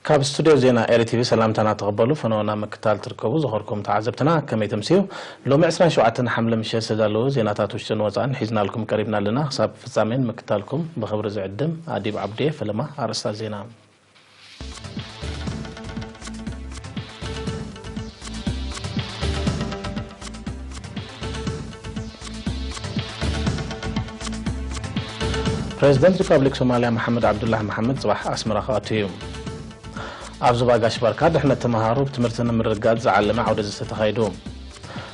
ካብ ስቱድዮ ዜና ኤሪ ቲቪ ሰላምታና ተቐበሉ። ፈነወና ምክታል ትርከቡ ዝኸርኩም ተዓዘብትና፣ ከመይ ተምስዩ? ሎሚ ዕስራን ሸውዓተን ሓምለ ምሸት ዝተዳለዉ ዜናታት ውሽጥን ወጻእን ሒዝናልኩም ቀሪብና ኣለና። ክሳብ ፍጻሜን ምክታልኩም ብኽብሪ ዝዕድም ኣዲብ ዓብዴ። ፈለማ ኣርእስታት ዜና። ፕሬዝደንት ሪፓብሊክ ሶማልያ መሓመድ ዓብዱላህ መሓመድ ጽባሕ ኣስመራ ክኣቱ እዩ። ኣብ ዞባ ጋሽ ባርካ ድሕነት ተመሃሮ ብትምህርቲ ንምርግጋጽ ዝዓለመ ዓውደ ዘተ ተኻይዱ።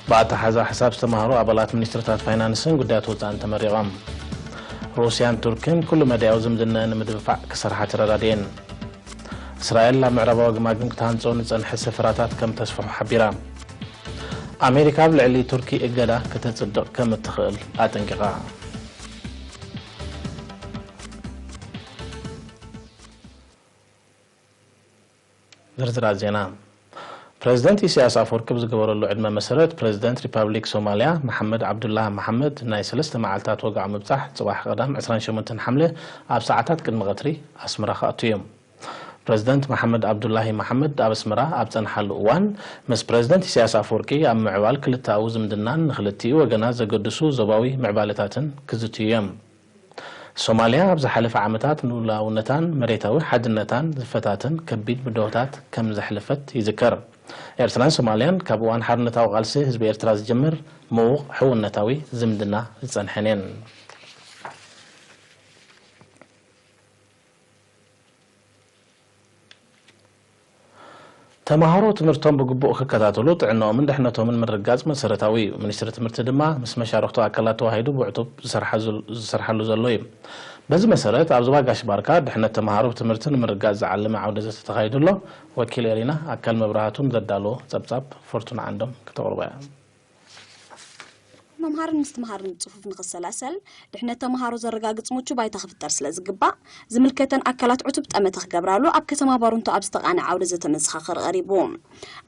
ብኣተሓዛ ሕሳብ ዝተመሃሩ ኣባላት ሚኒስትርታት ፋይናንስን ጉዳያት ወጻእን ተመሪቖም። ሩስያን ቱርክን ኩሉ መዳያዊ ዝምድና ንምድፍፋዕ ክሰርሓ ተረዳድኤን። እስራኤል ኣብ ምዕራባዊ ግማግም ክትሃንጾ ንጸንሐ ሰፈራታት ከም ተስፍሖ ሓቢራ። ኣሜሪካ ኣብ ልዕሊ ቱርኪ እገዳ ከተጽድቕ ከም እትኽእል ኣጠንቂቓ። ዝርዝራት ዜና። ፕሬዝደንት ኢሳያስ ኣፈወርቂ ብዝገበረሉ ዕድመ መሰረት፣ ፕሬዝደንት ሪፓብሊክ ሶማልያ መሓመድ ዓብዱላህ መሓመድ ናይ ሰለስተ መዓልታት ወግዓዊ ምብጻሕ ጽባሕ ቀዳም ዕስራን ሸሞንተን ሓምለ ኣብ ሰዓታት ቅድሚ ቀትሪ ኣስመራ ክኣቱ እዩ። ፕሬዝደንት መሓመድ ዓብዱላሂ መሓመድ ኣብ ኣስመራ ኣብ ጸንሓሉ እዋን፣ ምስ ፕሬዝደንት ኢሳያስ ኣፈወርቂ ኣብ ምዕባል ክልተኣዊ ዝምድናን ንክልቲኡ ወገናት ዘገድሱ ዞባዊ ምዕባለታትን ክዝትዩ እዮም። ሶማልያ ኣብ ዝሓለፈ ዓመታት ንሉኣላውነታን መሬታዊ ሓድነታን ዝፈታተን ከቢድ ብድሆታት ከም ዘሕለፈት ይዝከር። ኤርትራን ሶማልያን ካብ እዋን ሓርነታዊ ቃልሲ ህዝቢ ኤርትራ ዝጅምር ምዉቕ ሕውነታዊ ዝምድና ዝጸንሐን እየን። ተምሃሮ ትምህርቶም ብግቡእ ክከታተሉ ጥዕናኦምን ድሕነቶምን ምርግጋጽ መሰረታዊ እዩ። ሚኒስትሪ ትምህርቲ ድማ ምስ መሻርኽቱ ኣካላት ተዋሂዱ ብዕቱብ ዝሰርሓ ዝል-፣ ዝሰርሓሉ ዘሎ እዩ። በዚ መሰረት ኣብ ዞባ ጋሽ ባርካ ድሕነት ተምሃሮ ብትምህርቲ ንምርግጋጽ ዝዓለመ ዓውደ ዘተ ተኻይዱ ኣሎ። ወኪል ኤሪና ኣካል መብራህቱን ዘዳለዎ ጸብጻብ ፎርቱና ዓንዶም ክተቕርቦ እያ። መምሃርን ምስትምሃርን ብጽፉፍ ንኽሰላሰል፣ ድሕነት ተምሃሮ ዘረጋግጽ ምቹ ባይታ ክፍጠር ስለ ዝግባእ፣ ዝምልከተን ኣካላት ዕቱብ ጠመተ ክገብራሉ ኣብ ከተማ ባሩንቶ ኣብ ዝተቓነ ዓውደ ዘተ መዘኻኸሪ ቀሪቡ።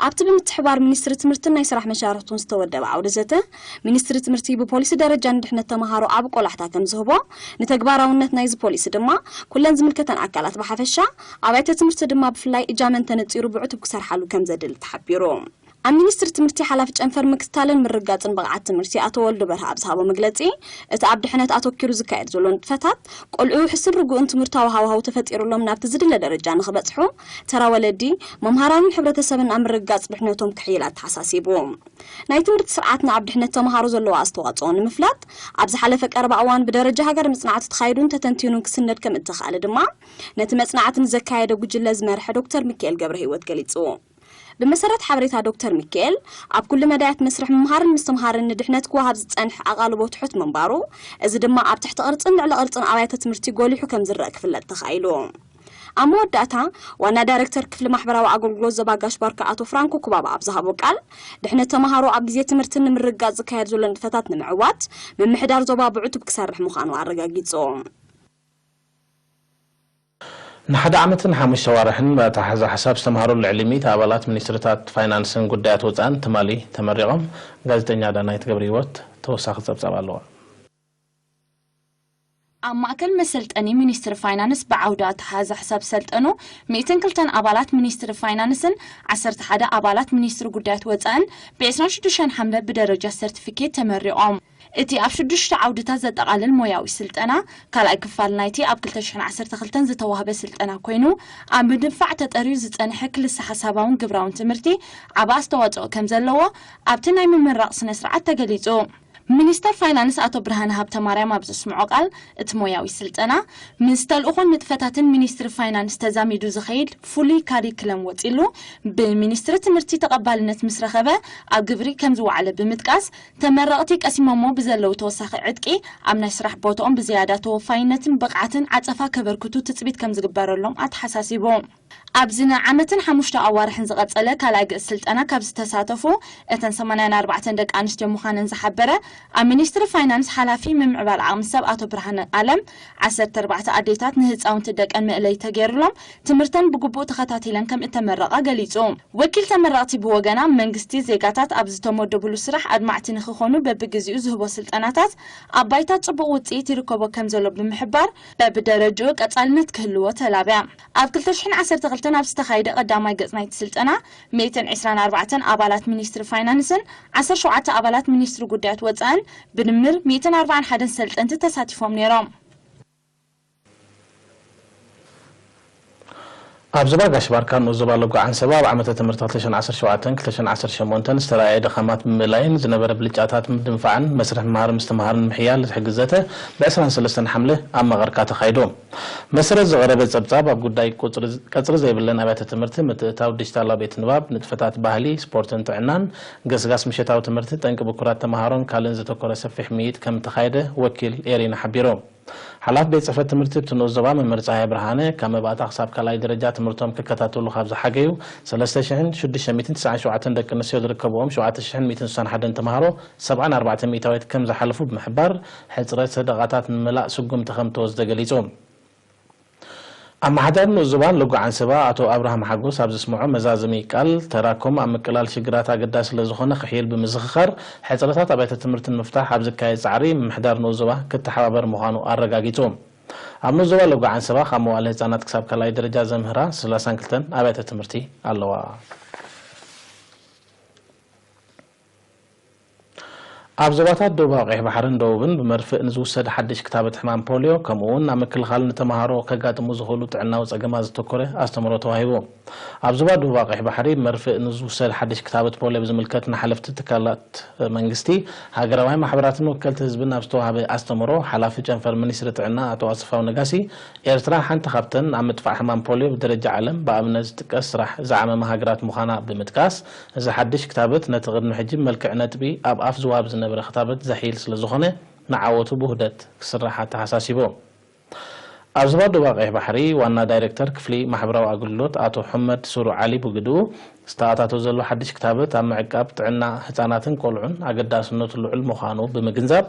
ኣብቲ ብምትሕባር ሚኒስትሪ ትምህርትን ናይ ስራሕ መሻርኽቱን ዝተወደበ ዓውደ ዘተ፣ ሚኒስትሪ ትምህርቲ ብፖሊሲ ደረጃ ንድሕነት ተምሃሮ ዓቢ ቆላሕታ ከም ዝህቦ፣ ንተግባራውነት ናይዚ ፖሊሲ ድማ ኩለን ዝምልከተን ኣካላት ብሓፈሻ፣ ኣብያተ ትምህርቲ ድማ ብፍላይ እጃመን ተነጺሩ ብዕቱብ ክሰርሓሉ ከም ዘድሊ ተሓቢሩ። ኣብ ሚኒስትሪ ትምህርቲ ሓላፊ ጨንፈር ምክትታልን ምርግጋጽን ብቕዓት ትምህርቲ ኣቶ ወልዱ በርሀ ኣብ ዝሃቦ መግለጺ፣ እቲ ኣብ ድሕነት ኣተኲሩ ዝካየድ ዘሎ ንጥፈታት፣ ቆልዑ ውሕስን ርጉእን ትምህርታዊ ሃዋህው ተፈጢሩሎም ናብቲ ዝድለ ደረጃ ንኽበጽሑ፣ ተራ ወለዲ፣ መምሃራንን ሕብረተሰብን ኣብ ምርግጋጽ ድሕነቶም ክሕይል ኣተሓሳሲቡ። ናይ ትምህርቲ ስርዓትና ኣብ ድሕነት ተምሃሮ ዘለዎ ኣስተዋጽኦ ንምፍላጥ፣ ኣብ ዝሓለፈ ቀረባ እዋን ብደረጃ ሃገር መጽናዕቲ ተኻይዱን ተተንቲኑን ክስነድ ከም እተኻእለ ድማ፣ ነቲ መጽናዕቲ ንዘካየደ ጉጅለ ዝመርሐ ዶክተር ሚካኤል ገብረ ህይወት ገሊጹ። ብመሰረት ሓበሬታ ዶክተር ሚካኤል፣ ኣብ ኩሉ መዳያት መስርሕ ምምሃርን ምስትምሃርን ንድሕነት ክወሃብ ዝጸንሐ ኣቓልቦ ትሑት ምንባሩ፣ እዚ ድማ ኣብ ትሕቲ ቅርጽን ልዕሊ ቅርጽን ኣብያተ ትምህርቲ ጎሊሑ ከም ዝረአ ክፍለጥ ተኻኢሉ። ኣብ መወዳእታ፣ ዋና ዳይሬክተር ክፍሊ ማሕበራዊ ኣገልግሎት ዞባ ጋሽ ባርካ ኣቶ ፍራንኮ ኩባባ ኣብ ዝሃቦ ቃል፣ ድሕነት ተምሃሮ ኣብ ግዜ ትምህርቲ ንምርግጋጽ ዝካየድ ዘሎ ንጥፈታት ንምዕዋት፣ ምምሕዳር ዞባ ብዕቱብ ክሰርሕ ምዃኑ ኣረጋጊጹ። ንሓደ ዓመትን ሓሙሽተ ኣዋርሕን ብኣተሓሕዛ ሓሳብ ዝተምሃሩ ልዕሊ ሚእቲ ኣባላት ሚኒስትርታት ፋይናንስን ጉዳያት ወጻእን ትማሊ ተመሪቖም። ጋዜጠኛ ዳናይት ገብረ ህይወት ተወሳኺ ጸብጻብ ኣለዋ። ኣብ ማእከል መሰልጠኒ ሚኒስትሪ ፋይናንስ ብዓውዲ ኣተሓሕዛ ሕሳብ ዝሰልጠኑ ሚእትን ክልተን ኣባላት ሚኒስትሪ ፋይናንስን ዓሰርተ ሓደ ኣባላት ሚኒስትሪ ጉዳያት ወጻእን ብዕስራን ሽዱሽተን ሓምለ ብደረጃ ሰርቲፊኬት ተመሪቖም። እቲ ኣብ ሽዱሽተ ዓውድታት ዘጠቓልል ሞያዊ ስልጠና፣ ካልኣይ ክፋል ናይቲ ኣብ ክልተ ሽሕን ዓሰርተ ክልተን ዝተዋህበ ስልጠና ኮይኑ፣ ኣብ ምድንፋዕ ተጠርዩ ዝጸንሐ ክልሰ ሓሳባውን ግብራውን ትምህርቲ ዓቢ ኣስተዋጽኦ ከም ዘለዎ ኣብቲ ናይ ምምራቕ ስነ ስርዓት ተገሊጹ። ሚኒስተር ፋይናንስ ኣቶ ብርሃነ ሃብተማርያም ኣብ ዘስምዖ ቃል፣ እቲ ሞያዊ ስልጠና ምስ ተልእኾን ንጥፈታትን ሚኒስትሪ ፋይናንስ ተዛሚዱ ዝኸይድ ፍሉይ ካሪክለም ወጺሉ፣ ብሚኒስትሪ ትምህርቲ ተቐባልነት ምስ ረኸበ ኣብ ግብሪ ከም ዝወዓለ ብምጥቃስ፣ ተመረቕቲ ቀሲሞሞ ብዘለዉ ተወሳኺ ዕጥቂ ኣብ ናይ ስራሕ ቦታኦም ብዝያዳ ተወፋይነትን ብቕዓትን ዓጸፋ ከበርክቱ ትጽቢት ከም ዝግበረሎም ኣተሓሳሲቡ። ኣብዚ ንዓመትን ሓሙሽተ ኣዋርሕን ዝቐጸለ ካልኣይ ገጽ ስልጠና ካብ ዝተሳተፉ እተን ሰማንያን ኣርባዕተን ደቂ ኣንስትዮ ምዃነን ዝሓበረ ኣብ ሚኒስትሪ ፋይናንስ ሓላፊ ምምዕባል ዓቕሚ ሰብ ኣቶ ብርሃነ ኣለም፣ ዓሰርተ ኣርባዕተ ኣዴታት ንህጻውንቲ ደቀን መእለይ ተገይሩሎም ትምህርተን ብግቡእ ተኸታቲለን ከም እተመረቓ ገሊጹ። ወኪል ተመረቕቲ ብወገና፣ መንግስቲ ዜጋታት ኣብ ዝተመደቡሉ ስራሕ ኣድማዕቲ ንኽኾኑ በብግዜኡ ዝህቦ ስልጠናታት ኣብ ባይታ ጽቡቕ ውጽኢት ይርከቦ ከም ዘሎ ብምሕባር፣ በብደረጅኡ ቀጻልነት ክህልዎ ተላብያ። ኣብ ክልተ ሽሕን ዓሰርተ ዓሰርተ ክልተ ኣብ ዝተኻየደ ቀዳማይ ገጽ ናይቲ ስልጠና፣ ሚእትን ዕስራን ኣርባዕተን ኣባላት ሚኒስትሪ ፋይናንስን ዓሰርተ ሸውዓተ ኣባላት ሚኒስትሪ ጉዳያት ወጻእን፣ ብድምር ሚእትን ኣርባዓን ሓደን ሰልጠንቲ ተሳቲፎም ነይሮም። ኣብ ዞባ ጋሽ ባርካ ንኡስ ዞባ ለጎ ዓንሰባ ኣብ ዓመተ ትምህርቲ ክልተ ሽሕን ዓሰርተ ሸውዓተን ክልተ ሽሕን ዓሰርተ ሸሞንተን ዝተራእየ ድኻማት ብምእላይን ዝነበረ ብልጫታት ብምድንፋዕን መስርሕ ምምሃር ምስትምሃር ንምሕያል ዝሕግዝ ዘተ ብ ዕስራን ሰለስተን ሓምለ ኣብ መቐርካ ተኻይዱ። መሰረት ዝቐረበ ጸብጻብ ኣብ ጉዳይ ቁጽሪ ቀጽሪ ዘይብለን ኣብያተ ትምህርቲ ምትእታው ዲጂታላዊ ቤት ንባብ፣ ንጥፈታት ባህሊ፣ ስፖርትን ጥዕናን፣ ገስጋስ ምሸታዊ ትምህርቲ፣ ጠንቂ ብኩራት ተመሃሮን ካልእን ዘተኮረ ሰፊሕ ምይይጥ ከም እተኻየደ ወኪል ኤሪና ሓቢሩ። ሓላፊ ቤት ጽሕፈት ትምህርቲ እቲ ንኡስ ዞባ መምህር ጸሃየ ብርሃነ፣ ካብ መባእታ ክሳብ ካልኣይ ደረጃ ትምህርቶም ክከታተሉ ካብ ዝሓገዩ ሰለስተ ሽሕን ሽዱሽተ ሚእትን ትስዓን ሸውዓተን ደቂ ኣንስትዮ ዝርከብዎም ሸውዓተ ሽሕን ሚእትን ስሳን ሓደን ተምሃሮ ሰብዓን ኣርባዕተን ሚእታዊት ከም ዝሓለፉ ብምሕባር፣ ሕጽረት ሰደቓታት ንምምላእ ስጉምቲ ከም ተወስደ ገሊጹ። ኣመሓዳሪ ንኡስ ዞባን ለጎ ዓንሰባ ኣቶ ኣብርሃም ሓጎስ ኣብ ዘስምዖ መዛዘሚ ቃል፣ ተራኮም ኣብ ምቅላል ሽግራት ኣገዳሲ ስለ ዝኾነ ክሕይል ብምዝኽኻር፣ ሕጽረታት ኣብያተ ትምህርቲ ንምፍታሕ ኣብ ዝካየድ ጻዕሪ ምምሕዳር ንኡስ ዞባ ክተሓባበር ምዃኑ ኣረጋጊጹ። ኣብ ንኡስ ዞባ ለጎ ዓንሰባ ካብ መዋእለ ህጻናት ክሳብ ካልኣይ ደረጃ ዘምህራ ሰላሳን ክልተን ኣብያተ ትምህርቲ ኣለዋ። ኣብ ዞባታት ደቡብ ኣውቂሕ ባሕርን ደቡብን ብመርፍእ ንዝውሰድ ሓድሽ ክታበት ሕማም ፖልዮ፣ ከምኡ እውን ኣብ ምክልኻል ንተምሃሮ ከጋጥሙ ዝኽእሉ ጥዕናዊ ጸገማት ዘተኮረ ኣስተምህሮ ተዋሂቡ። ኣብ ዞባ ደቡብ ኣውቂሕ ባሕሪ ብመርፍእ ንዝውሰድ ሓድሽ ክታበት ፖልዮ ብዝምልከት ንሓለፍቲ ትካላት መንግስቲ፣ ሃገራውያን ማሕበራትን ወከልቲ ህዝብን ኣብ ዝተዋህበ ኣስተምህሮ፣ ሓላፊ ጨንፈር ሚኒስትሪ ጥዕና ኣቶ ኣስፋው ነጋሲ፣ ኤርትራ ሓንቲ ካብተን ኣብ ምጥፋእ ሕማም ፖልዮ ብደረጃ ዓለም ብኣብነት ዝጥቀስ ስራሕ ዝዓመማ ሃገራት ምዃና ብምጥቃስ፣ እዚ ሓድሽ ክታበት ነቲ ቅድሚ ሕጂ ብመልክዕ ነጥቢ ኣብ ኣፍ ዝወሃብ ዝነበረ ክታበት ዘሕይል ስለ ዝኾነ፣ ንዓወቱ ብውህደት ክስራሕ ኣተሓሳሲቡ። ኣብ ዞባ ደቡብ ቀይሕ ባሕሪ ዋና ዳይሬክተር ክፍሊ ማሕበራዊ ኣገልግሎት ኣቶ ሑመድ ሱሩ ዓሊ ብግድኡ፣ ዝተኣታቶ ዘሎ ሓድሽ ክታበት ኣብ ምዕቃብ ጥዕና ህጻናትን ቆልዑን ኣገዳስነቱ ልዑል ምዃኑ ብምግንዛብ፣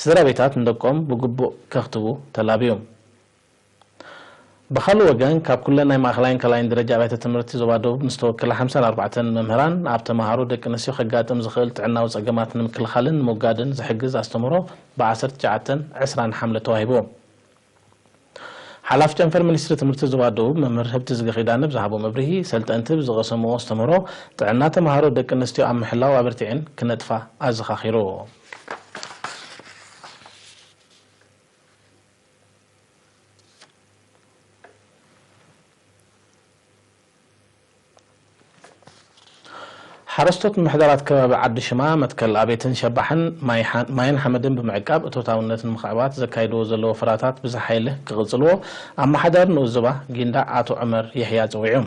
ስድራ ቤታት ንደቆም ብግቡእ ከኽትቡ ተላብዩ። ብኻልእ ወገን፣ ካብ ኩለን ናይ ማእኸላይን ካልኣይን ደረጃ ኣብያተ ትምህርቲ ዞባ ደቡብ ምስ ተወከላ ሓምሳን ኣርባዕተን መምህራን፣ ኣብ ተምሃሮ ደቂ ኣንስትዮ ከጋጥም ዝኽእል ጥዕናዊ ጸገማት ንምክልኻልን ንምውጋድን ዝሕግዝ ኣስተምህሮ ብ ዓሰርተ ትሽዓተን ዕስራን ሓምለ ተዋሂቡ። ሓላፊ ጨንፈር ሚኒስትሪ ትምህርቲ ዞባ ደቡብ መምህር ህብትዝጊ ኪዳነ ብዝሃቦ መብርሂ፣ ሰልጠንቲ ብዝቐሰምዎ ኣስተምህሮ ጥዕና ተምሃሮ ደቂ ኣንስትዮ ኣብ ምሕላው ኣበርቲዐን ክነጥፋ ኣዘኻኺሩ። ሓረስቶት ምምሕዳራት ከባቢ ዓዲ ሽማ፣ መትከል ኣቤትን ሸባሕን ማይ ሓ-፣ ማይን ሓመድን ብምዕቃብ እቶታውነት ንምኽዕባት ዘካይድዎ ዘለዉ ወፈራታት ብዝሓ ሓይሊ ክቕጽልዎ ኣመሓዳሪ ንኡስ ዞባ ጊንዳዕ ኣቶ ዑመር የሕያ ጸዊዑ።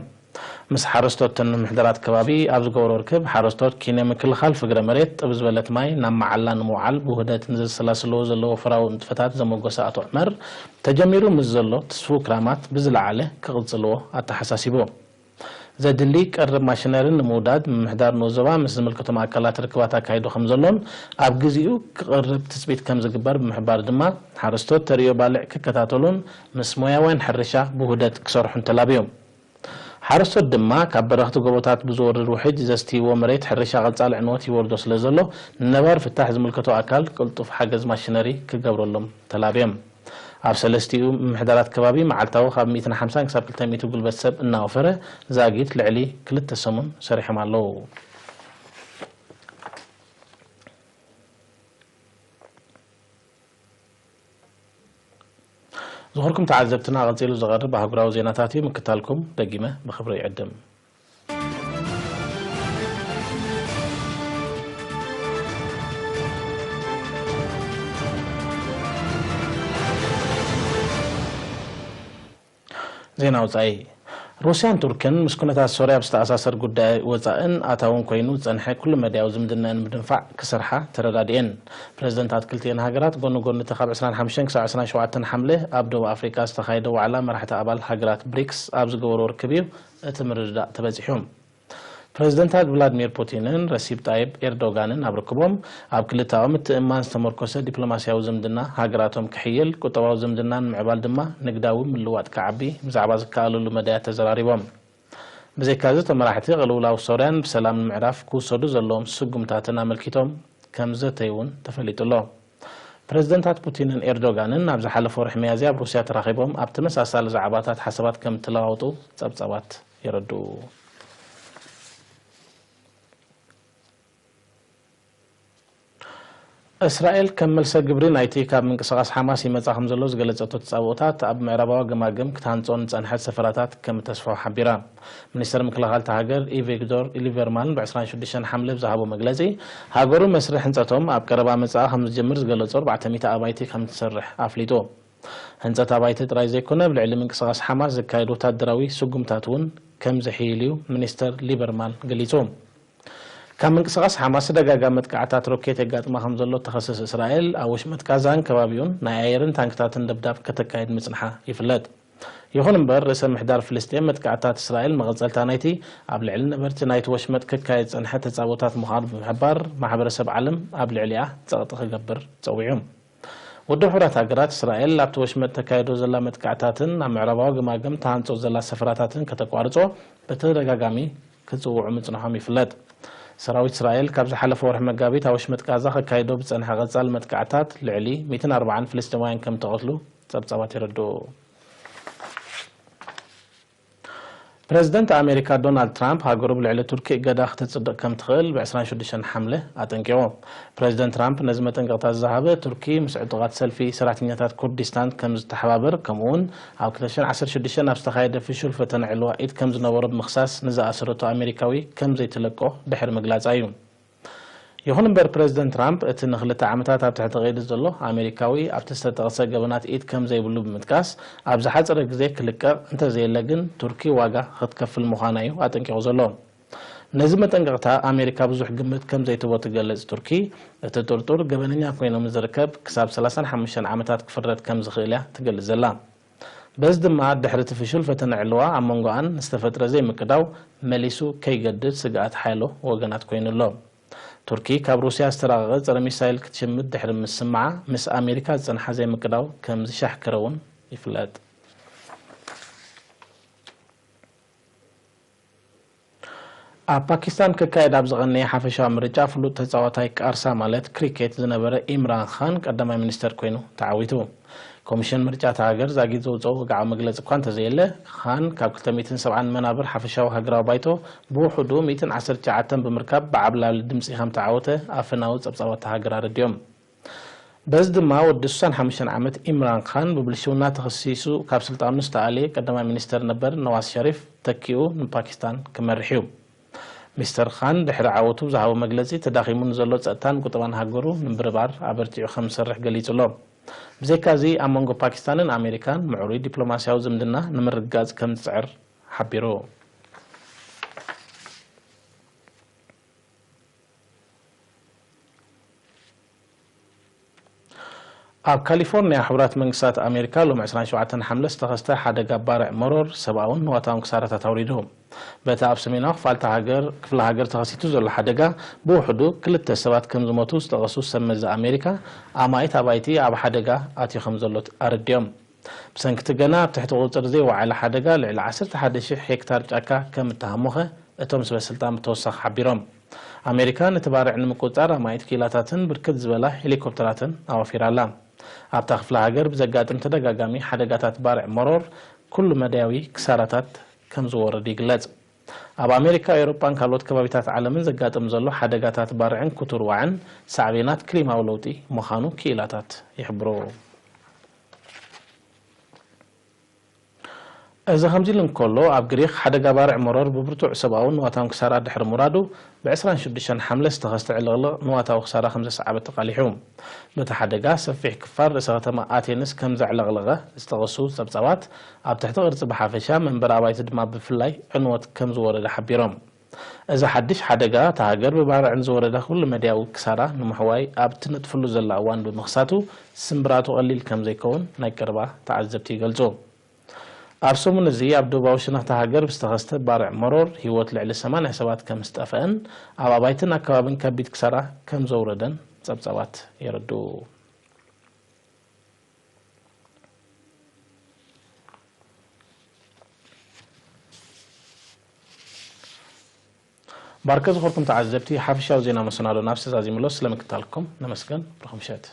ምስ ሓረስቶትን ምምሕዳራት ከባቢ ኣብ ዝገበሮ ርክብ፣ ሓረስቶት ኪነ ምክልኻል ፍግረ መሬት፣ ጥብ ዝበለት ማይ ናብ መዓላ ንምውዓል ብውህደት ንዘሰላስልዎ ዘለዉ ወፈራዊ ንጥፈታት ዘሞገሰ ኣቶ ዑመር፣ ተጀሚሩ ምስ ዘሎ ትስፉው ክራማት ብዝለዓለ ክቕጽልዎ ኣተሓሳሲቡ። ዘድሊ ቀረብ ማሽነሪ ንምውዳድ ምምሕዳር ንኡስ ዞባ ምስ ዝምልከቶም ኣካላት ርክባት ኣካይዱ ከም ዘሎን ኣብ ግዜኡ ክቐርብ ትጽቢት ከም ዝግበር ብምሕባር ድማ፣ ሓረስቶት ተርእዮ ባልዕ ክከታተሉን ምስ ሞያውያን ሕርሻ ብውህደት ክሰርሑን ተላብዮም። ሓረስቶት ድማ ካብ በረኽቲ ጎቦታት ብዝወርድ ውሕጅ ዘስትይዎ መሬት ሕርሻ ቀጻሊ ዕንወት ይወርዶ ስለ ዘሎ፣ ንነባሪ ፍታሕ ዝምልከቶ ኣካል ቅልጡፍ ሓገዝ ማሽነሪ ክገብረሎም ተላብዮም። ኣብ ሰለስቲኡ ምምሕዳራት ከባቢ መዓልታዊ ካብ ሚእትን ሓምሳን ክሳብ ክልተ ሚእቲ ጉልበት ሰብ እናወፈረ ዛጊት ልዕሊ ክልተ ሰሙን ሰሪሖም ኣለዉ። ዝኸበርኩም ተዓዘብትና፣ ቀጺሉ ዝቐርብ ኣህጉራዊ ዜናታት እዩ። ምክታልኩም ደጊመ ብኽብሪ ይዕድም። ዜና ወጻኢ። ሩስያን ቱርክን ምስ ኩነታት ሶርያ ብዝተኣሳሰር ጉዳይ ወጻእን ኣታውን ኮይኑ ዝጸንሐ ኩሉ መዳያዊ ዝምድናን ምድንፋዕ ክሰርሓ ተረዳዲኤን። ፕረዚደንታት ክልቲኤን ሃገራት ጎኒ ጎኒ እቲ ካብ ዕስራን ሓሙሽተን ክሳብ ዕስራን ሸውዓተን ሓምለ ኣብ ደቡብ ኣፍሪቃ ዝተኻየደ ዋዕላ መራሕቲ ኣባል ሃገራት ብሪክስ ኣብ ዝገበርዎ ርክብ እዩ እቲ ምርድዳእ ተበጺሑ። ፕረዚደንታት ቭላድሚር ፑቲንን ረሲፕ ጣይብ ኤርዶጋንን ኣብ ርክቦም፣ ኣብ ክልተኣዊ ምትእምማን ዝተመርኮሰ ዲፕሎማስያዊ ዝምድና ሃገራቶም ክሕይል፣ ቁጠባዊ ዝምድና ንምዕባል ድማ ንግዳዊ ምልዋጥ ክዓቢ ብዛዕባ ዝከኣለሉ መዳያት ተዘራሪቦም። ብዘይካዚ፣ እቶም መራሕቲ ቅልውላው ሶርያን ብሰላም ንምዕራፍ ክውሰዱ ዘለዎም ስጉምታትን ኣመልኪቶም ከም ዘተዩ እውን ተፈሊጡ ኣሎ። ፕረዚደንታት ፑቲንን ኤርዶጋንን ኣብ ዝሓለፈ ወርሒ ሚያዝያ ኣብ ሩስያ ተራኺቦም ኣብ ተመሳሳሊ ዛዕባታት ሓሳባት ከም እተለዋወጡ ጸብጻባት የረድኡ። እስራኤል ከም መልሰ ግብሪ ናይቲ ካብ ምንቅስቓስ ሓማስ ይመጻ ከም ዘሎ ዝገለጸቶ ተጻብኦታት ኣብ ምዕራባዊ ገማግም ክትሃንጾ ንጸንሐት ሰፈራታት ከም እተስፍሖ ሓቢራ። ሚኒስተር ምክልኻል እታ ሃገር ኢቪግዶር ሊቨርማን ብ ዕስራን ሽዱሽተን ሓምለ ብዝሃቦ መግለጺ፣ ሃገሩ መስርሕ ህንጸቶም ኣብ ቀረባ መጻኢ ከም ዝጅምር ዝገለጹ ኣርባዕተ ሚእቲ ኣባይቲ ከም እትሰርሕ ኣፍሊጡ። ህንጸት ኣባይቲ ጥራይ ዘይኮነ፣ ኣብ ልዕሊ ምንቅስቓስ ሓማስ ዝካየድ ወታደራዊ ስጉምታት እውን ከም ዝሕይል እዩ ሚኒስተር ሊበርማን ገሊጹ። ካብ ምንቅስቓስ ሓማስ ተደጋጋሚ መጥቃዕታት ሮኬት የጋጥማ ከም ዘሎ እተኸስስ እስራኤል፣ ኣብ ወሽመጥ ጋዛን ከባቢኡን ናይ ኣየርን ታንክታትን ደብዳብ ከተካይድ ምጽንሓ ይፍለጥ። ይኹን እምበር፣ ርእሰ ምሕዳር ፍልስጤም መጥቃዕታት እስራኤል መቐጸልታ ናይቲ ኣብ ልዕሊ ነበርቲ ናይቲ ወሽመጥ ክካየድ ዝጸንሐ ተጻብኦታት ምዃኑ ብምሕባር፣ ማሕበረሰብ ዓለም ኣብ ልዕሊኣ ጸቕጢ ክገብር ጸዊዑ። ውድብ ሕቡራት ሃገራት፣ እስራኤል ኣብቲ ወሽመጥ ተካይዶ ዘላ መጥቃዕታትን ኣብ ምዕራባዊ ገማግም ተሃንጾ ዘላ ሰፈራታትን ከተቋርጾ ብተደጋጋሚ ክጽውዑ ምጽንሖም ይፍለጥ። ሰራዊት እስራኤል ካብ ዝሓለፈ ወርሒ መጋቢት ኣብ ወሽመጥ ጋዛ ከካይዶ ብጸንሐ ቀጻሊ መጥቃዕታት ልዕሊ ሚእትን ኣርባዓን ፍልስጤማውያን ከም እተቐትሉ ጸብጻባት የረድኡ። ፕረዚደንት ኣሜሪካ ዶናልድ ትራምፕ፣ ሃገሩ ብልዕሊ ቱርኪ እገዳ ክተጽድቕ ከም ትኽእል ብ ዕስራን ሽዱሽተን ሓምለ ኣጠንቂቑ። ፕረዚደንት ትራምፕ ነዚ መጠንቀቕታ ዝሃበ፣ ቱርኪ ምስ ዕጡቓት ሰልፊ ሰራሕተኛታት ኩርዲስታን ከም ዝተሓባበር፣ ከምኡ'ውን ኣብ ክልተ ሽሕን ዓሰርተ ሽዱሽተን ኣብ ዝተኻየደ ፍሹል ፈተነ ዕልዋ ኢድ ከም ዝነበሮ ብምኽሳስ፣ ንዝኣሰረቶ ኣሜሪካዊ ከም ዘይትለቆ ድሕሪ ምግላጻ እዩ። ይኹን እምበር፣ ፕረዚደንት ትራምፕ እቲ ንኽልተ ዓመታት ኣብ ትሕቲ ቀይዲ ዘሎ ኣሜሪካዊ ኣብቲ ዝተጠቕሰ ገበናት ኢድ ከም ዘይብሉ ብምጥቃስ፣ ኣብ ዝሓጸረ ግዜ ክልቀቕ እንተዘየለ ግን፣ ቱርኪ ዋጋ ክትከፍል ምዃና እዩ ኣጠንቂቑ ዘሎ። ነዚ መጠንቀቕታ ኣሜሪካ ብዙሕ ግምት ከም ዘይትቦ ትገልጽ ቱርኪ፣ እቲ ጥርጡር ገበነኛ ኮይኑ ዝርከብ ክሳብ ሰላሳን ሓሙሽተን ዓመታት ክፍረድ ከም ዝኽእል እያ ትገልጽ ዘላ። በዚ ድማ፣ ድሕሪ እቲ ፍሹል ፈተነ ዕልዋ ኣብ መንጎኣን ዝተፈጥረ ዘይምቅዳው መሊሱ ከይገድድ ስግኣት ሓያሎ ወገናት ኮይኑ ኣሎ። ቱርኪ ካብ ሩስያ ዝተራቐቐ ጸረ ሚሳይል ክትሽምት ድሕሪ ምስምዓ፣ ምስ ኣሜሪካ ዝጸንሓ ዘይምቅዳው ከም ዝሻሕከረ እውን ይፍለጥ። ኣብ ፓኪስታን ክካየድ ኣብ ዝቐነየ ሓፈሻዊ ምርጫ፣ ፍሉጥ ተጻዋታይ ቃርሳ ማለት ክሪኬት ዝነበረ ኢምራን ኻን ቀዳማይ ሚኒስተር ኮይኑ ተዓዊቱ። ኮሚሽን ምርጫ እታ ሃገር ዛጊት ዘውጽኦ ወግዓዊ መግለጺ እኳ እንተዘየለ፣ ኻን ካብ ክልተ ሚእትን ሰብዓን መናብር ሓፈሻዊ ሃገራዊ ባይቶ ብውሑዱ ሚእትን ዓሰርተ ትሽዓተን ብምርካብ ብዓብላሊ ድምጺ ከም ተዓወተ ኣፈናዊ ጸብጻባት እታ ሃገር ኣረዲኦም። በዚ ድማ፣ ወዲ ስሳን ሓሙሽተን ዓመት ኢምራን ኻን ብብልሽውና ተኸሲሱ ካብ ስልጣኑ ዝተኣልየ ቀዳማይ ሚኒስተር ነበር ነዋዝ ሸሪፍ ተኪኡ ንፓኪስታን ክመርሕ እዩ። ሚስተር ኻን ድሕሪ ዓወቱ ዝሃቦ መግለጺ፣ ተዳኺሙ ንዘሎ ጸጥታን ቁጠባን ሃገሩ ንምብርባር ኣበርቲዑ ከም ዝሰርሕ ገሊጹ ኣሎ። ብዘይካዚ፣ ኣብ መንጎ ፓኪስታንን ኣሜሪካን ምዕሩይ ዲፕሎማስያዊ ዝምድና ንምርግጋጽ ከም ዝጽዕር ሓቢሩ። ኣብ ካሊፎርኒያ፣ ሕቡራት መንግስታት ኣሜሪካ ሎሚ ዕስራን ሸውዓተን ሓምለ ዝተኸስተ ሓደጋ ባርዕ መሮር ሰብኣውን ንዋታውን ክሳራታት ኣውሪዱ። በቲ ኣብ ሰሜናዊ ክፋልታ ሃገር፣ ክፍለ ሃገር ተኸሲቱ ዘሎ ሓደጋ፣ ብውሕዱ ክልተ ሰባት ከም ዝሞቱ ዝጠቐሱ ሰብ መዚ ኣሜሪካ፣ ኣማኢት ኣባይቲ ኣብ ሓደጋ ኣትዩ ከም ዘሎ ኣረዲኦም። ብሰንኪ እቲ ገና ኣብ ትሕቲ ቁጽጽር ዘይወዓለ ሓደጋ፣ ልዕሊ ዓሰርተ ሓደ ሽሕ ሄክታር ጫካ ከም እተሃሞኸ እቶም ሰበ ስልጣን ብተወሳኺ ሓቢሮም። ኣሜሪካ ነቲ ባርዕ ንምቁጽጻር ኣማኢት ክኢላታትን ብርክት ዝበላ ሄሊኮፕተራትን ኣዋፊራ ኣላ። ኣብታ ክፍለ ሃገር ብዘጋጥም ተደጋጋሚ ሓደጋታት ባርዕ መሮር፣ ኩሉ መዳያዊ ክሳራታት ከም ዝወርድ ይግለጽ። ኣብ ኣሜሪካ፣ ኤውሮጳን ካልኦት ከባቢታት ዓለምን ዘጋጥም ዘሎ ሓደጋታት ባርዕን ክቱር ዋዕን ሳዕቤናት ክሊማዊ ለውጢ ምዃኑ ክኢላታት ይሕብሩ። እዚ ከምዚ ኢሉ እንከሎ፣ ኣብ ግሪኽ ሓደጋ ባርዕ መሮር ብብርቱዕ ሰብኣውን ንዋታውን ክሳራ ድሕሪ ምውራዱ፣ ብ ዕስራን ሽዱሽተን ሓምለ ዝተኸስተ ዕልቕልቕ ንዋታዊ ክሳራ ከም ዘስዓበ ተቓሊሑ። በቲ ሓደጋ፣ ሰፊሕ ክፋል ርእሰ ከተማ ኣቴንስ ከም ዘዕለቕለቐ ዝጠቐሱ ጸብጻባት፣ ኣብ ትሕቲ ቅርጺ ብሓፈሻ፣ መንበሪ ኣባይቲ ድማ ብፍላይ ዕንወት ከም ዝወረደ ሓቢሮም። እዚ ሓድሽ ሓደጋ፣ እታ ሃገር ብባርዕን ዝወረዳ ኩሉ መዳያዊ ክሳራ ንምሕዋይ ኣብ ትነጥፍሉ ዘላ እዋን ብምኽሳቱ፣ ስምብራቱ ቀሊል ከም ዘይከውን ናይ ቀረባ ተዓዘብቲ ይገልጹ። ኣብ ሰሙን እዚ ኣብ ደቡባዊ ሸነኽ እታ ሃገር ብዝተኸስተ ባርዕ መሮር ህይወት ልዕሊ ሰማንያ ሰባት ከም ዝጠፍአን ኣብ ኣባይትን ኣከባብን ከቢድ ክሳራ ከም ዘውረደን ጸብጻባት የረድኡ። ባርከ ዝኾርኩም ተዓዘብቲ፣ ሓፈሻዊ ዜና መሰናዶ ናብ ሰዛዚምሎ ስለምክታልኩም ነመስገን። ብሩኽ ምሸት።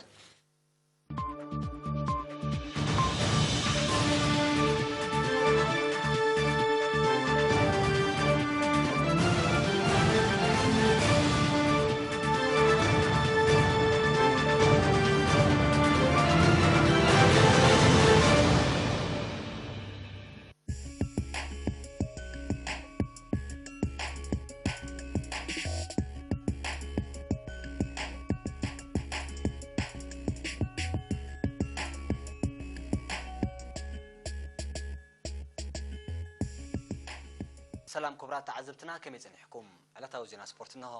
ሰላም ክቡራት ተዓዘብትና፣ ከመይ ጸኒሕኩም? ዕለታዊ ዜና ስፖርት እነሆ።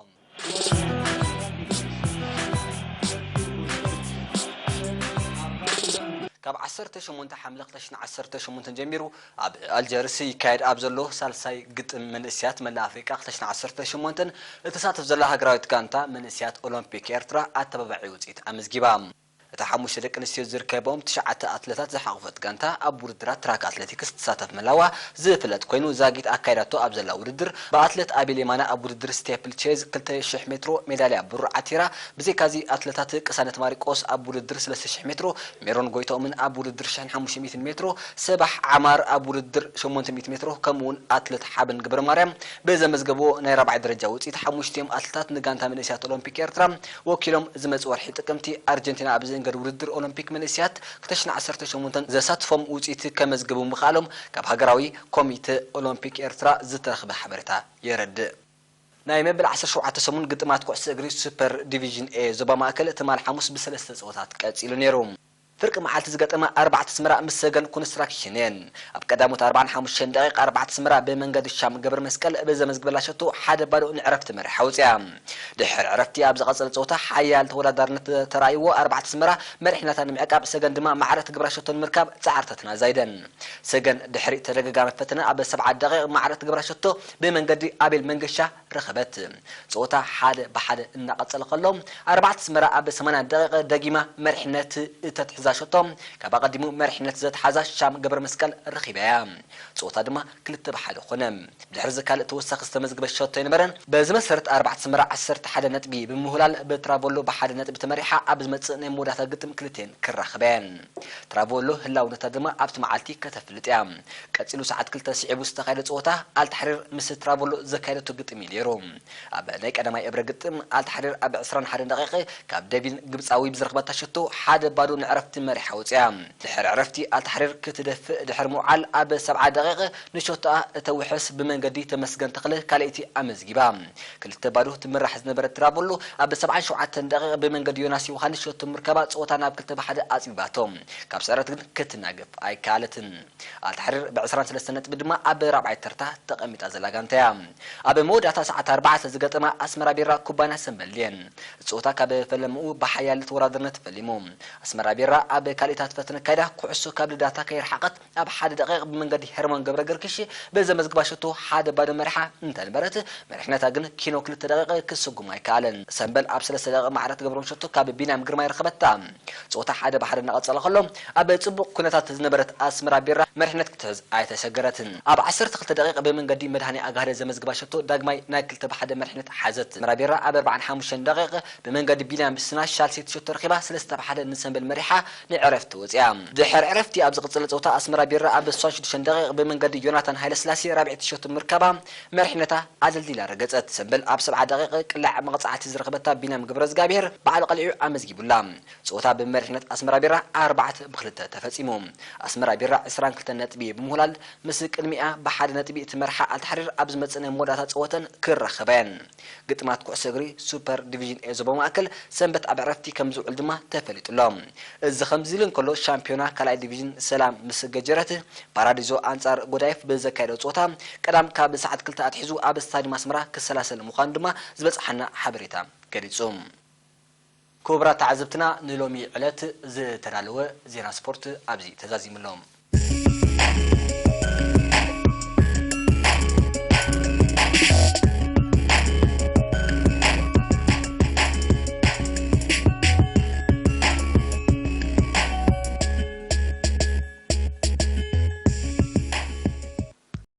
ካብ ዓሰርተ ሸሞንተ ሓምለ ክልተ ሽሕን ዓሰርተ ሸሞንተን ጀሚሩ ኣብ ኣልጀርስ ይካየድ ኣብ ዘሎ ሳልሳይ ግጥም መንእስያት መላእ ኣፍሪቃ ክልተ ሽሕን ዓሰርተ ሸሞንተን እትሳተፍ ዘላ ሃገራዊት ጋንታ መንእስያት ኦሎምፒክ ኤርትራ ኣተባባዒ ውጽኢት ኣመዝጊባ። እታ ሓሙሽተ ደቂ ኣንስትዮ ዝርከቦም ትሽዓተ ኣትለታት ዝሓቖፈት ጋንታ ኣብ ውድድራት ትራክ ኣትሌቲክስ ትሳተፍ ምህላዋ ዝፍለጥ ኮይኑ፣ ዛጊት ኣካይዳቶ ኣብ ዘላ ውድድር ብኣትሌት ኣቤል የማነ ኣብ ውድድር ስቴፕል ቼዝ ክልተ ሽሕ ሜትሮ ሜዳልያ ብሩር ዓቲራ። ብዘይካዚ ኣትለታት ቅሳነት ማሪቆስ ኣብ ውድድር ሰለስተ ሽሕ ሜትሮ፣ ሜሮን ጎይቶምን ኣብ ውድድር ሽሕን ሓሙሽተ ሚእትን ሜትሮ፣ ሰባሕ ዓማር ኣብ ውድድር ሸሞንተ ሚእቲ ሜትሮ፣ ከምኡውን ኣትሌት ሓበን ገብረማርያም ብዘመዝገብዎ ናይ ራብዓይ ደረጃ ውፅኢት ሓሙሽቲኦም ኣትለታት ንጋንታ መንእስያት ኦሎምፒክ ኤርትራ ወኪሎም ዝመጽእ ወርሒ ጥቅምቲ ኣርጀንቲና ኣብ ዝእንገድ ውድድር ኦሎምፒክ መንእስያት ክልተ ሽሕን ዓሰርተ ሸሞንተን ዘሳትፎም ውጽኢት ከመዝግቡ ምኽኣሎም ካብ ሃገራዊ ኮሚተ ኦሎምፒክ ኤርትራ ዝተረኽበ ሓበሬታ የረድእ። ናይ መበል ዓሰርተ ሸውዓተ ሰሙን ግጥማት ኩዕሶ እግሪ ሱፐር ዲቪዥን ኤ ዞባ ማእከል ትማል ሓሙስ ብሰለስተ ጸወታት ቀጺሉ ነይሩ። ፍርቂ መዓልቲ ዝገጠማ ኣርባዕተ ኣስመራ ምስ ሰገን ኮንስትራክሽን እየን። ኣብ ቀዳሞት ኣርባዓን ሓሙሽተን ደቂቕ ኣርባዕተ ኣስመራ ብመንገዲ ሻም ገብረ መስቀል ብዘመዝግበላ ሸቶ ሓደ ባዶ ንዕረፍቲ መሪሓ ኣውፅያ። ድሕሪ ዕረፍቲ ኣብ ዝቐጸለ ጸወታ ሓያል ተወዳዳርነት ተራእይዎ ኣርባዕተ ኣስመራ መሪሕነታ ንምዕቃብ፣ ሰገን ድማ ማዕረ ትገብራ ሸቶ ንምርካብ ጻዕርተተን ኣዛይደን። ሰገን ድሕሪ ተደጋጋሚ ፈተነ ኣብ ሰብዓ ደቂቕ ማዕረ ትገብራ ሸቶ ብመንገዲ ኣቤል መንገሻ ረኸበት። ጸወታ ሓደ ብሓደ እናቐጸለ ከሎ፣ ኣርባዕተ ኣስመራ ኣብ ሰማንያ ደቂቕ ደጊማ መሪሕነት እተትሕዛ ሸቶ፣ ካብ ኣቐዲሙ መሪሕነት ዘትሓዛ ሻም ገብረ መስቀል ረኺባያ። ጸወታ ድማ ክልተ ብሓደ ኾነ። ድሕሪ እዚ ካልእ ተወሳኺ ዝተመዝግበ ሸቶ ኣይነበረን። በዚ መሰረት ኣርባዕተ ኣስመራ ዓሰርተ ሓደ ነጥቢ ብምውላል ብትራቮሎ ብሓደ ነጥቢ ተመሪሓ ኣብ ዝመጽእ ናይ መወዳእታ ግጥም ክልቴን ክራኸባ እየን። ትራቮሎ ህላውነታ ድማ ኣብቲ መዓልቲ ከተፍልጥ እያ። ቀጺሉ ሰዓት ክልተ ስዒቡ ዝተኻየደ ጸወታ ኣልታሕሪር ምስ ትራቮሎ ዘካየደቶ ግጥም እዩ ነይሩ። ኣብ ናይ ቀዳማይ እብረ ግጥም ኣልታሕሪር ኣብ ዕስራን ሓደን ደቂቕ ካብ ደቪን ግብጻዊ ብዝረኽበታ ሸቶ ሓደ ባዶ ንዕረፍቲ መሪሓ ወጽያ። ድሕሪ ዕረፍቲ ኣልታሕሪር ክትደፍእ ድሕሪ ምውዓል ኣብ ሰብዓ ደቂቕ ንሸቶኣ እተውሕስ ብመንገዲ ተመስገን ተኽለ ካልኣይቲ ኣመዝጊባ። ክልተ ባዶ ትምራሕ ዝነበረት ትራቮሎ ኣብ ሰብዓን ሸውዓተን ደቂቕ ብመንገዲ ዮናስ ዮሃንስ ሸቶ ምርካባ ጸወታ ናብ ክልተ ብሓደ ኣጽቢባቶ። ካብ ስዕረት ግን ክትናገፍ ኣይከኣለትን። ኣልታሕሪር ብ ዕስራን ሰለስተን ነጥቢ ድማ ኣብ ራብዓይ ተርታ ተቐሚጣ ዘላ ጋንታ እያ። ኣብ መወዳእታ ሰዓት ኣርባዕተ ዝገጠማ ኣስመራ ቢራ ኩባንያ ሰምበል እየን። ጸወታ ካብ ፈለምኡ ብሓያል ተወዳዳርነት ፈሊሙ። ኣስመራ ቢራ ኣብ ካልኢታት ፈተነ ካይዳ ኩዕሶ ካብ ልዳታ ከይረሓቐት ኣብ ሓደ ደቂቕ ብመንገዲ ሄርሞን ገብረ ገርግሽ ብዘመዝግባ ሸቶ ሓደ ባዶ መሪሓ እንተነበረት፣ መሪሕነታ ግን ኪኖ ክልተ ደቂቕ ክስጉም ኣይከኣለን። ሰምበል ኣብ ሰለስተ ደቂቕ ማዕረ ትገብሮም ሸቶ ካብ ቢንያም ግርማይ ረኸበታ። ጸወታ ሓደ ብሓደ እናቐጸለ ከሎ፣ ኣብ ጽቡቕ ኩነታት ዝነበረት ኣስመራ ቢራ መሪሕነት ክትሕዝ ኣይተሸገረትን። ኣብ ዓሰርተ ክልተ ደቂቕ ብመንገዲ መድሃኔ ኣጋህደ ዘመዝግባ ሸቶ ዳግማይ ናይ ክልተ ብሓደ መሪሕነት ሓዘት። ኣስመራ ቢራ ኣብ ኣርባዓን ሓሙሽተን ደቂቕ ብመንገዲ ቢንያም ስና ሻልሴት ሸቶ ረኺባ ሰለስተ ብሓደ ንሰምበል መሪሓ ንዕረፍቲ ወጽያ። ድሕሪ ዕረፍቲ ኣብ ዝቕጽል ጸወታ ኣስመራ ቢራ ኣብ ሸውዓተ ደቂቕ ብመንገዲ ዮናታን ሃይለስላሴ ራብዐይቲ ሸቶ ምርካባ መሪሕነታ ኣደልዲላ ረገጸት። ሰምበል ኣብ ሰብዓ ደቂቕ ቅላዕ መቕጻዕቲ ዝረኸበታ ቢንያም ገብረዝጋብሔር ባዕሉ ቀሊዑ ኣመዝጊቡላ። ጸወታ ብመሪሕነት ኣስመራ ቢራ ኣርባዕተ ብክልተ ተፈጺሙ። ኣስመራ ቢራ ዕስራን ክልተን ነጥቢ ብምውላል ምስ ቅድሚኣ ብሓደ ነጥቢ እትመርሓ ኣልታሕሪር ኣብ ዝመጽእ ናይ መወዳእታ ጸወተን ክራኸባ እየን። ግጥማት ኩዕሶ እግሪ ሱፐር ዲቪዥን ኤ ዞባ ማእከል ሰንበት ኣብ ዕረፍቲ ከም ዝውዕል ድማ ተፈሊጡ ኣሎ። እዚ ከምዚ ኢሉ እንከሎ፣ ሻምፒዮና ካልኣይ ዲቪዥን ሰላም ምስ ገጀረት ፓራዲዞ ኣንጻር ጎዳይፍ ብዘካየዶ ጸወታ ቀዳም ካብ ሰዓት ክልተ ኣትሒዙ ኣብ ስታዲየም ኣስመራ ክሰላሰል ምዃኑ ድማ ዝበጽሓና ሓበሬታ ገሊጹ። ክቡራት ተዓዘብትና፣ ንሎሚ ዕለት ዝተዳለወ ዜና ስፖርት ኣብዚ ተዛዚሙ ኣሎ።